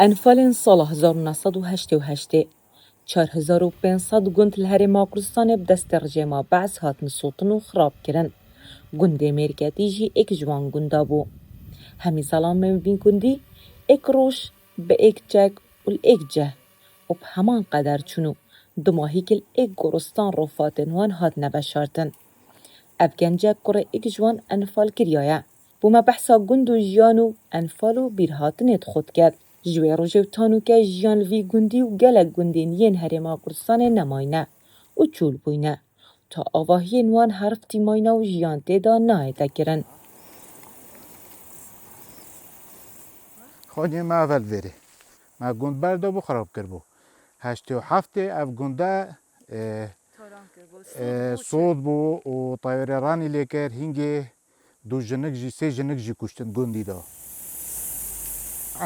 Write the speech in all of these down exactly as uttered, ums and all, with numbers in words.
Enfalên sala hezar û neh sed û heştê û heştê, çar hezar û pênc sed gund li Herêma Kurdistanê bi destê rejêma Be'es hatin sotin û xirab kirin. Gundê Mêrketî jî êk ji wan gunda bû. Hemî zelamên vî gundî êk roj bi êk çek û li êk cih û bi heman qeder çûn û dumahîk li êk goristan rofatên wan hatine veşartin. Ev gencek kurê êk ji wan enfal kiriyaye. Bo me behsa gund û jiyan û enfal û bîrhatinê di xwe diket. Ji wê rojê û tanûke jiyan li vî gundî û gelek gundên yên Herêma Kurdistanê nemayne û çûl bûyne. Ta avahiyên wan herf tîmayne û jiyan tê de nayête kirin. Xoniyê me evel verê. Me gund berdabû, xirab kiribû. Heştê û heftê ev gunda, e, Taran kir, bu e, sot bû, sot bû û tayarê ranî lê kir, hingê du jinik jî, sê jinik jî kuştin gundî de.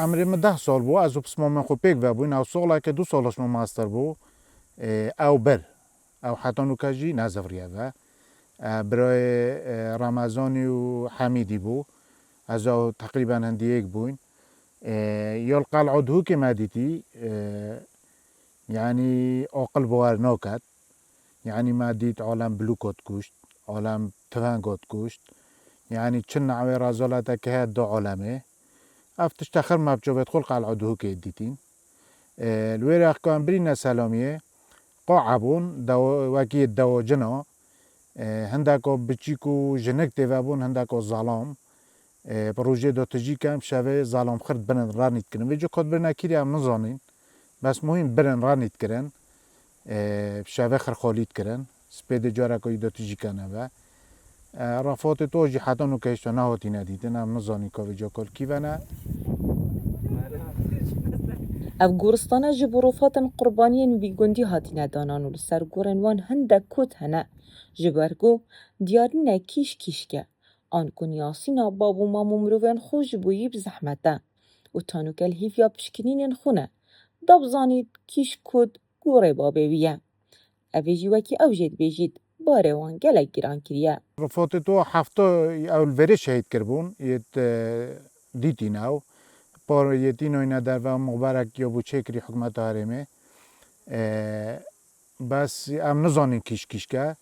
Emrê min deh sal bû, ez û pismamên xwe pêk vebûn, ew soleke du sala ji min mastir bû, e, ew bir. Ew heta nûke jî nezivriye ve. E, birayê, e, Remezanî û Hemîdî bû. Ez û ew teqrîben hindî yek bûyn. E, ya li Qel'a Duhokê me dîtî, e, yanî aqil bawer naket. Yanî me dît alem bilûka dikuşt, alem tivenga dikuşt. Yanî çi newê rezalete ke heye di alemê. Ev tişta xir me bi çavê xwe li Qel'a Duhokê dîtîn. E, li wê rexka em birîne Selamiyê, qae bûn, dewa-, wekî dewacina, e, hindeka biçîk û jinik tê vebûn, hindeka zalam. E, bi rojê de tijî kem, şevê zalam xir dibinin ranî dikirin. Vê coka dibirine kîrî em nizanîn. Bes muhîm birin ranî dikirin. E, bi şevê xir xalî dikirin. Spêdê careka wî de tijî kene ve. E, refatê to jî heta nûke hêşta nehatîne dîtin. Em nizanîn ka vê coka li kî ve ne. Ev goristane ji bo rofatên qurbaniyên vî gundî hatine danan û li ser gorên wan hindek kût hene. Ji ber ku diyar nîne kîş kîşk e. An ku niyasîna bab û mam û mirovên xwe ji bo yî bi zehmet e. Û tanûke li hîviya pişkinînên xwe ne. Da bizanît kîş kût gorê babê wî ye. Ev ê jî wekî ew jê dibêjît, barê wan gelek giran kiriye. Rifatê to hefta ew li verê şehîd kiribûn, yê te dîtîn ew. Par yê tînoyne derve muxberek ya bû çêkirî hikûmeta herêmê. E, bes em nizanîn kîş kîşke.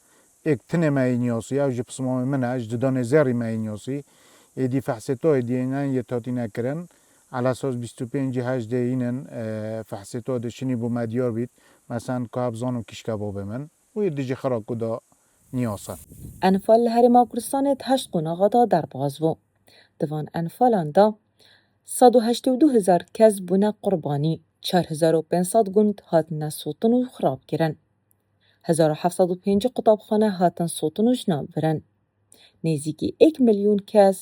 Êk tinê me yê niyasî, ew ji pismamê min e, ji didanê zerrî me yê niyasî. Êdî fehsê to êdî yênen yê tatîne kirin. Elesas bîst û pêncî hejdê yînin, e, fehsê to de şinî bû me diyar bît. Mesen ka hep zanim kîşke babê min. Û yê dijî xira ku da niyasan. Enfal li Herêma Kurdistanê di heşt qonaxa de derbas bû. Di van enfalan de sed û heştê û du hezar kes bûne qurbanî, çar hezar û pênc sed gund hatine sotin û xirab kirin. Hezar û heft sed û pêncî qutabxane hatin sotin û ji nav birin. Nêzîkî êk milyon kes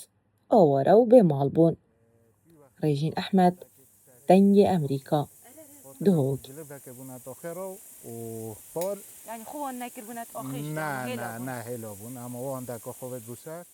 aware û bêmal bûn. Rêjîn Ehmed, Dengê Emerîka, Duhok. Ciliveke bûne taxêra û par. Yanî xwe wan nekiribûne axêş de, ne, hêla ne, bûn. Ne hêla bûn, ama wan deka xwe vêt bû ser.